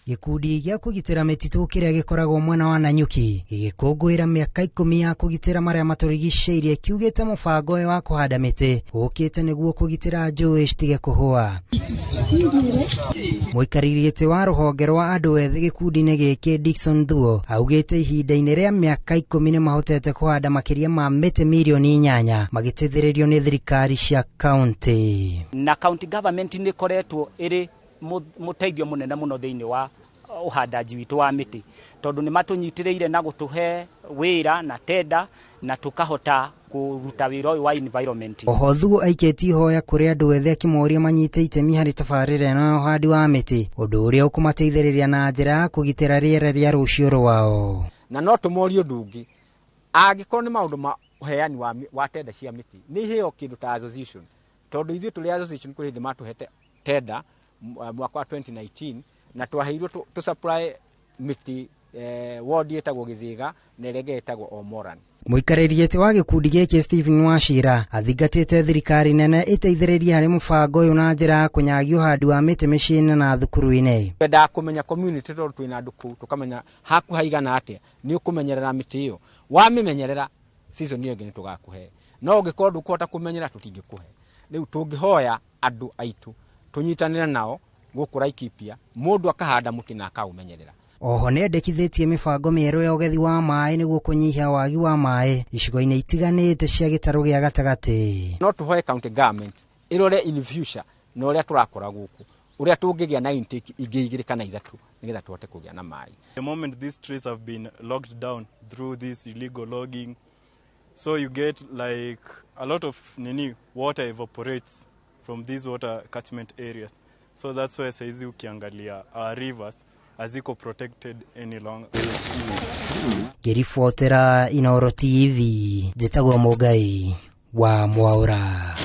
Gĩkundi gĩa kũgitĩra mĩtitũ kĩrĩa gĩkoragwo mwena wa Nanyuki gĩgĩkũngũĩra mĩaka 10 ya kũgitĩra marĩa matũrigicĩirie kiugĩte mũbango ũyũ wa kũhanda mĩtĩ ũkĩte nĩguo kũgitĩra njũĩ citige kũhũa. Mũikarĩri gĩtĩ wa rũhonge rwa andũ ethĩ gĩkundi-inĩ gĩkĩ Dickson Thuo augĩte ihinda-inĩ rĩa mĩaka 10 nĩ mahotete kũhanda makĩria ma mĩtĩ mirioni 8 magĩteithĩrĩrio nĩ thirikari cia kaunti. Na county government nĩ ĩkoretwo ĩrĩ mũteithio mũnene mũno thĩinĩ wa ũhandaji witũ wa mĩtĩ, tondũ nĩ matũnyitĩrĩire na gũtũhe wĩra na tenda na tũkahota kũruta wĩra ũyũ wa environment. Oho Thuo aikĩtie ihoya kũrĩ andũ ethĩ akĩmoria manyite itemi harĩ tabarĩra ĩno ya ũhandi wa mĩtĩ, ũndũ ũrĩa ũkũmateithĩrĩria na njĩra ya kũgitĩra rĩera rĩa rũciũ rwao. Na no tũmorie ũndũ ũngĩ, angĩkorwo nĩ maũndũ ma ũheani wa tenda cia mĩtĩ, nĩ iheo kĩndũ ta association, tondũ ithuĩ tũrĩ association kũrĩ hĩndĩ matũhete tenda mwaka wa 2019 na twaheirwo tũ supply mĩtĩ ward ĩtagwo Gĩthĩga na ĩrĩa ĩngĩ ĩtagwo Omoran. Mũikarĩri gĩtĩ wa gĩkundi gĩkĩ Stephen Wachira athingatĩte thirikari nene ĩteithĩrĩrie harĩ mũbango ũyũ na njĩra ya kũnyagia ũhandi wa mĩtĩ mĩciĩ-inĩ na thukuru-inĩ. Twendaga kũmenya community tondũ twĩna andũ kũu, tũkamenya haku haigana atĩa, nĩ ũkũmenyerera mĩtĩ ĩyo. Wamĩmenyerera season ĩyo ĩngĩ nĩ tũgakũhe, no ũngĩkorwo ndũkũhota kũmenyera tũtingĩkũhe. Rĩu tũngĩhoya andũ aitũ tũnyitanĩre nao gũkũ Laikipia, mũndũ akahanda mũtĩ na akaũmenyerera. Oho nĩendekithĩtie mĩbango mĩerũ ya ũgethi wa maĩ nĩguo kũnyihia wagi wa maĩ icigo-inĩ itiganĩte cia gĩtarũ gĩa gatagatĩ. No tũhoe county government ĩrore in future na ũrĩa tũrakora gũkũ, ũrĩa tũngĩgĩa na intake ingĩ 2 kana 3 nĩgetha tũhote kũgĩa na maĩ. The moment these trees have been locked down through this illegal logging, so you get like a lot of water evaporates from these water catchment areas. So that's why saizi ukiangalia our rivers haziko protected any longer. Ngĩribotera Inooro TV, njĩtagwo Mũngai wa Mwaũra.